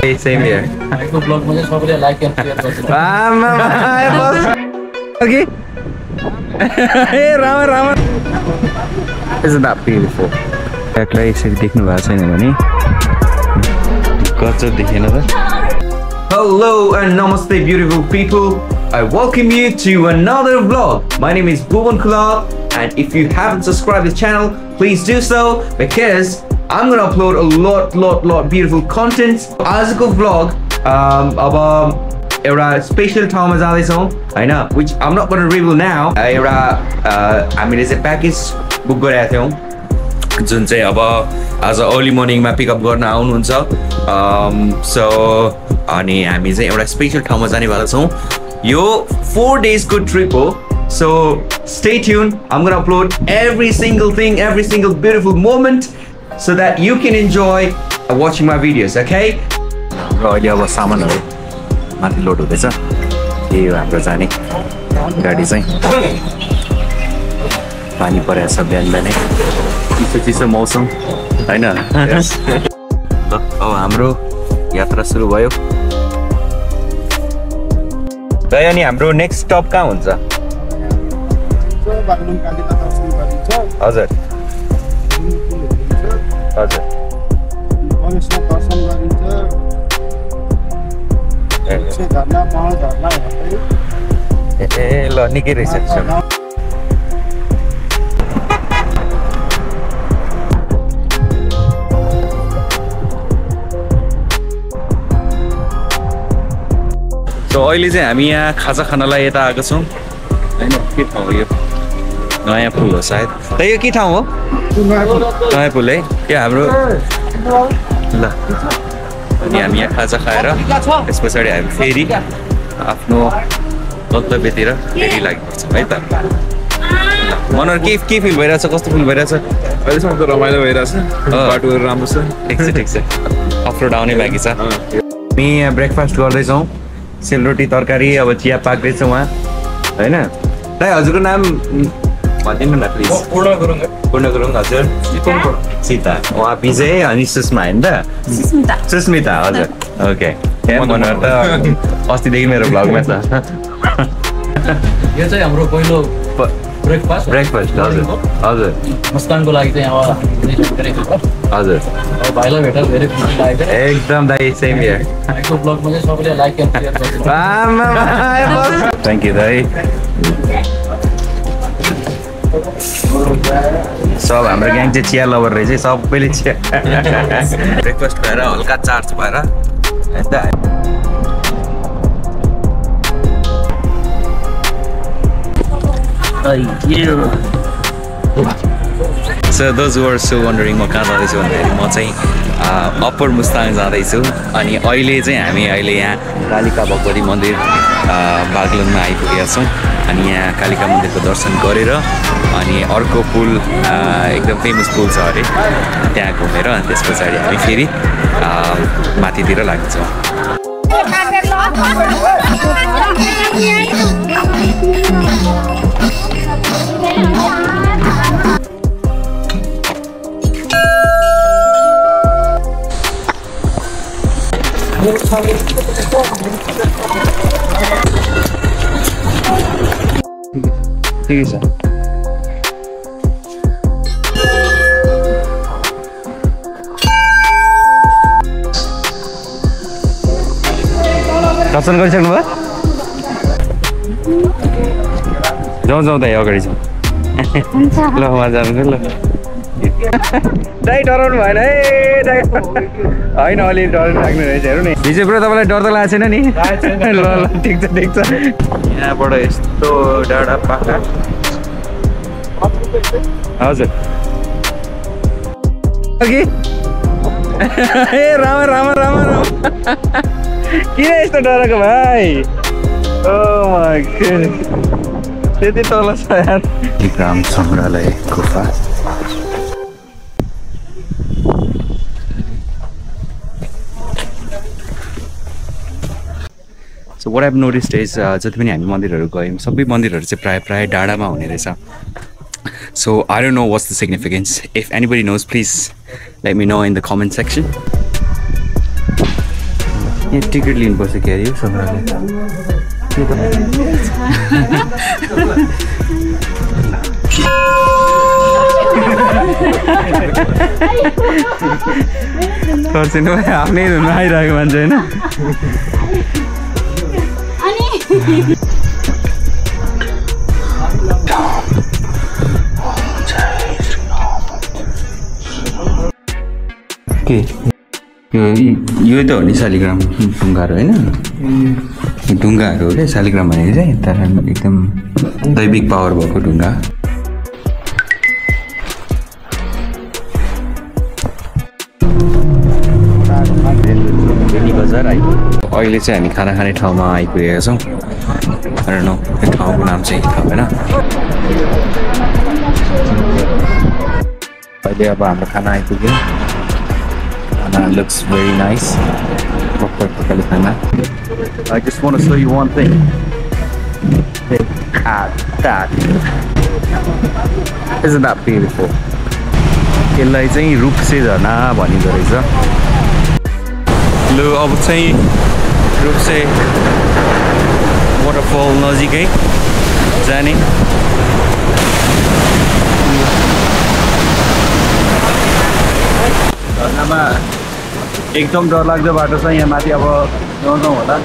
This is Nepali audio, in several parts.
Hey, same here. को ब्लॉग में सबले लाइक एन्ड शेयर गर्छ Okay. Hey, Rama. Isn't that beautiful? Actually, यसरी देख्नु भएको छैन भने गजब देखेन त. Hello and namaste beautiful people. I welcome you to another vlog. My name is Bhuvan Kulal, and if you haven't subscribed to the channel, please do so because I'm gonna upload a lot beautiful content. आजको vlog about एउटा स्पेशल ठाउँमा जाँदैछौँ हैन, which I'm not gonna reveal now. एउटा हामीले चाहिँ प्याकेज बुक गरेका थियौँ जुन चाहिँ अब आज अर्ली मर्निङमा पिकअप गर्न आउनुहुन्छ. सो अनि हामी चाहिँ एउटा स्पेशल ठाउँमा जाने वाला छौँ. यो 4 days को ट्रिप हो. So stay tuned. I'm gonna upload every single thing, every single beautiful moment so that you can enjoy watching my videos, okay? र अहिले अब सामानहरू माथि लोड हुँदैछ. यही हो हाम्रो जाने गाडी चाहिँ. पानी परेको छ बिहान बिहानै. चिसो मौसम हैन. ल अब हाम्रो यात्रा सुरु भयो. र अनि हाम्रो नेक्स्ट स्टप कहाँ हुन्छ? हजुर हजुर ए ल निकै रहेछ. सो अहिले चाहिँ हामी यहाँ खाजा खानालाई यता आएको छौँ हैन. के ठाउँ हो यो? नयाँ पुल हो सायद. त यो के ठाउँ हो? नयाँ पुल है. यो हाम्रो ल. अनि हामी यहाँ खाजा खाएर त्यस पछाडि हामी फेरि आफ्नो गन्तव्यतिर फेरि लागिपर्छौँ है त. मनोहर के फिल भइरहेछ? कस्तो फिल भइरहेछ? अहिलेसम्म त रमाइलो भइरहेछ. बाटोहरू राम्रो छ. ठिक छ. अफरोड आउने बाँकी छ. हामी यहाँ ब्रेकफास्ट गर्दैछौँ. सेलरोटी तरकारी अब चिया पाक्दैछ उहाँ हैन. दाइ हजुरको नाम भनिदिनु न प्लिज. पूर्ण गुरुङ. हजुर सीता. उहाँ विजय अनि सुषमा हैन त? सुस्मिता हजुर. ओके. मनोहर त अस्तिदेखि मेरो भ्लगमा छ. यो चाहिँ हाम्रो पहिलो ब्रेकफास्ट हजुर हजुर. मुस्कानको लागि चाहिँ अब गरेको हो. हजुर. अब भाइलाई भेटेर धेरै खुसी लाग्यो. एकदम दाइ सेम हियर. भाइको ब्लगमा चाहिँ सबैले लाइक एन्ड शेयर गर्छ. थ्याङ्क यू दाइ. सब हाम्रो ग्याङ चाहिँ चिया लभर रहेछ. सबैले चिया ब्रेकफास्ट भएर हल्का चार्ज भएर So those who are still wondering म कहाँ जाँदैछु भन्दाखेरि म चाहिँ अप्पर मुस्ताङ जाँदैछु. अनि अहिले चाहिँ हामी यहाँ कालिका भगवती मन्दिर बागलुङमा आइपुगेका छौँ. अनि यहाँ कालिका मन्दिरको दर्शन गरेर अनि अर्को पुल एकदम फेमस पुल छ अरे त्यहाँ घुमेर अनि त्यस पछाडि हामी फेरि माथितिर लाग्छौँ. ठिकै छ. दर्शन गरिसक्नु भयो? जाउँ दाइ अगाडि जाउँ. ल उहाँ जानु ल. दाइ डराउनु भएन है दाइ. होइन अलि डर लाग्ने रहेछ. हेर्नु नि विजय ब्रो तपाईँलाई डर त लागेको छैन नि? ल ठिक छ. यहाँबाट यस्तो डाँडा पाखा. हजुर कि ए रामा किन यस्तो डराएको भाइ? ओ माय गॉड त्यति तल छ यार. ग्राम सङ्ग्रहालय गुफा. So what I've noticed is जति पनि हामी मन्दिरहरू गयौँ सबै मन्दिरहरू चाहिँ प्राय डाँडामा हुने रहेछ. So I don't know what's the significance. If anybody knows, please let me know in the comment section. ये टिकट लिनुपर्छ के अरे सबैले खर्चिनु आफ्नै धुनमा आइरहेको मान्छे होइन के यो त हो नि शालिग्राम ढुङ्गाहरू होइन ढुङ्गाहरू हो क्या शालिग्राम भनेको चाहिँ तर एकदम दैविक पावर भएको ढुङ्गा बजार आइपुग्यो अहिले चाहिँ हामी खाना खाने ठाउँमा आइपुगेका छौँ नो यो ठाउँको नाम चाहिँ थाहा भएन अहिले अब हाम्रो खाना आइपुग्यो looks very nice. I just want to show you one thing. Look at that. Isn't that beautiful? यसलाई चाहिँ रूपसे झरना भनिँदो रहेछ लु अब चाहिँ रूपसे वाटरफल नजिकै जाने झरनामा एकदम डरलाग्दो बाटो छ यहाँ माथि अब नजाउँ होला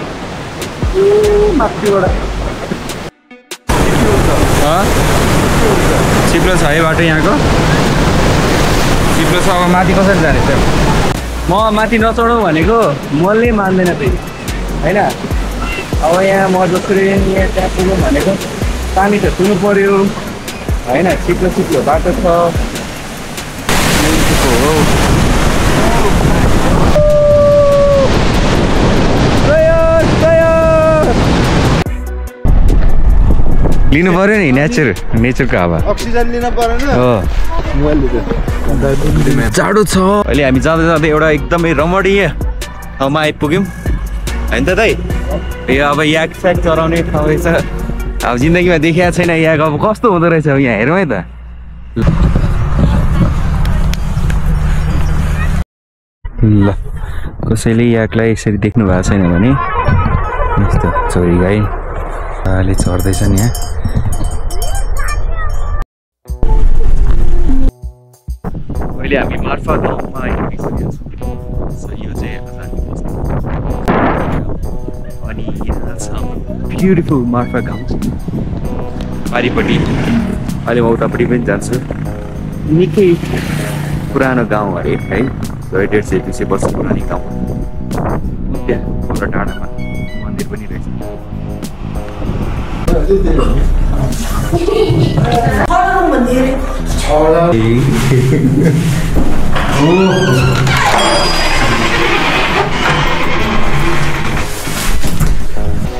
माथिबाट चिप्लो छ है बाटो यहाँको चिप्लो छ अब माथि कसरी जाने सर म माथि नचढौँ भनेको मनले मान्दैन फेरि होइन अब यहाँ म जसरी यहाँ त्यहाँ पुगौँ भनेको पानी त छुनु पर्यो होइन चिप्लो चिप्लो बाटो छ हो लिनु पर्यो नि नेचरको हावा अक्सिजन लिन परेन जाडो छ अहिले हामी जाँदै जाँदै एउटा एकदमै रमणीय ठाउँमा आइपुग्यौँ होइन त दाइ यो अब याक स्याक चराउने ठाउँ रहेछ अब जिन्दगीमा देखिएको छैन याक अब कस्तो हुँदो रहेछ अब यहाँ हेरौँ है त ल कसैले याकलाई यसरी देख्नु भएको छैन भने यस्तो चोरी गाई अहिले चढ्दैछन् यहाँ अहिले हामी मार्फा गाउँमा आइपुगिसकेका छौँ यो चाहिँ अनि यहाँ छ ब्युटिफुल मार्फा गाउँ पारिपट्टि अहिले म उतापट्टि पनि जान्छु निकै पुरानो गाउँ अरे है 150-200 वर्ष पुरानो गाउँ त्यहाँ एउटा टाढामा मन्दिर पनि रहेछ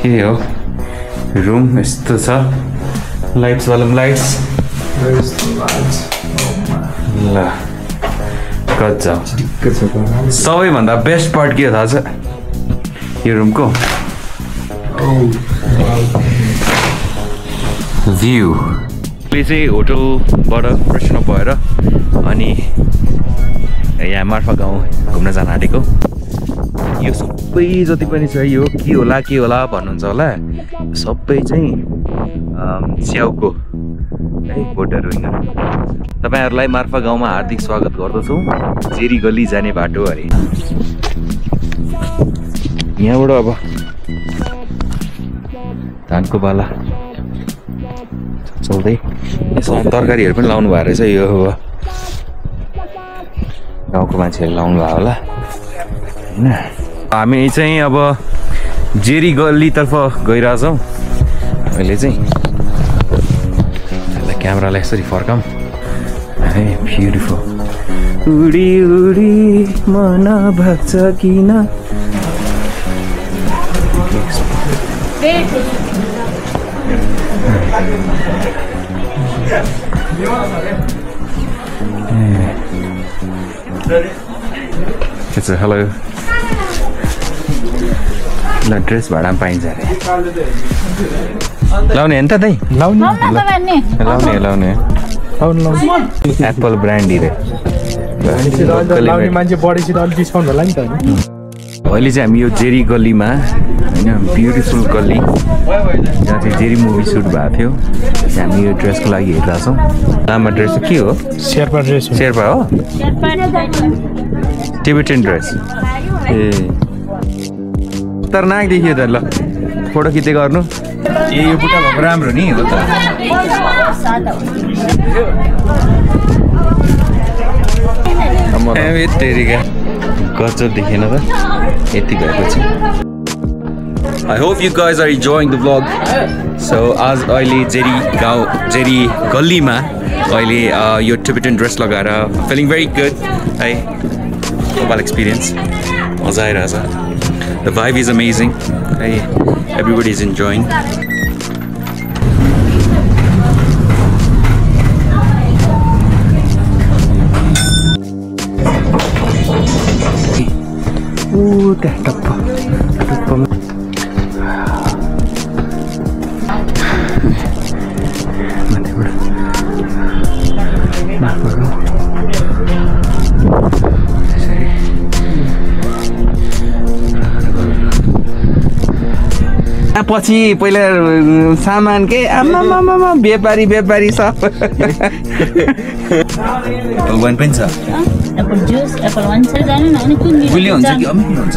के हो रुम यस्तो छ लाइट्स वाला लाइट्स ल गजब सबैभन्दा बेस्ट पार्ट के हो थाहा छ यो रुमको भ्यू अहिले चाहिँ होटलबाट फ्रेसन अप भएर अनि यहाँ मार्फा गाउँ घुम्न जान आँटेको यो सबै जति पनि छ यो के होला भन्नुहुन्छ होला सबै चाहिँ स्याउको है बोटहरू होइन तपाईँहरूलाई मार्फा गाउँमा हार्दिक स्वागत गर्दछौँ जेरी गल्ली जाने बाटो अरे यहाँबाट अब धानको बाला चल्दै यसमा तरकारीहरू पनि लाउनु भएको रहेछ यो अब गाउँको मान्छेहरूले लाउनु भएको होला होइन हामी चाहिँ अब जेरी गल्लीतर्फ गइरहेछौँ अहिले चाहिँ क्यामेरालाई यसरी फर्काऊँ है ब्युटिफुल उडी उडी मन भाग्छ किन हेलो ल ड्रेस भाडामा पाइन्छ अरे लाउने हो नि त दाइ लाउने एप्पल ब्रान्डी रे लाउने मान्छे बढेपछि त अलिक डिस्काउन्ट होला नि त अहिले चाहिँ हामी यो जेरी गल्लीमा होइन ब्युटिफुल गल्ली जहाँ चाहिँ जेरी मुभी सुट भएको थियो त्यहाँ हामी यो ड्रेसको लागि हेरिरहेको छौँ लामा ड्रेस के हो शेर्पा ड्रेस शेर्पा हो टिबेटन ड्रेस ए खतरनाक देखियो त ल फोटो खिच्दै गर्नु ए यो बुट्टा भएको राम्रो नि हो त गजब देखेन त यति भएपछि I hope you guys are enjoying the vlog. So आज अहिले जेरी गल्लीमा अहिले यो टिबेटन ड्रेस लगाएर feeling very good है global experience मजा आइरहेछ the vibe is amazing hey everybody is enjoying पछि पहिला सामान के आमा व्यापारी सब वाइन पनि छ एप्पल जुस एप्पल वाइन छ जानु न अनि कुन गुलियो हुन्छ कि अमिलो हुन्छ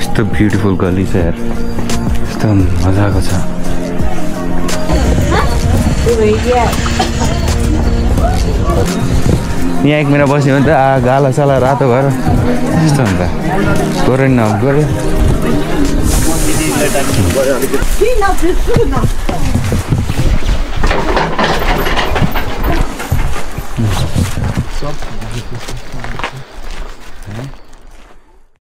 यस्तो ब्युटिफुल गल्ली छ यार यस्तो मजाको छ यहाँ एक महिना बस्यो भने त गाला साला रातो भएर यस्तो हुन्छ गऱ्यो नि गऱ्यो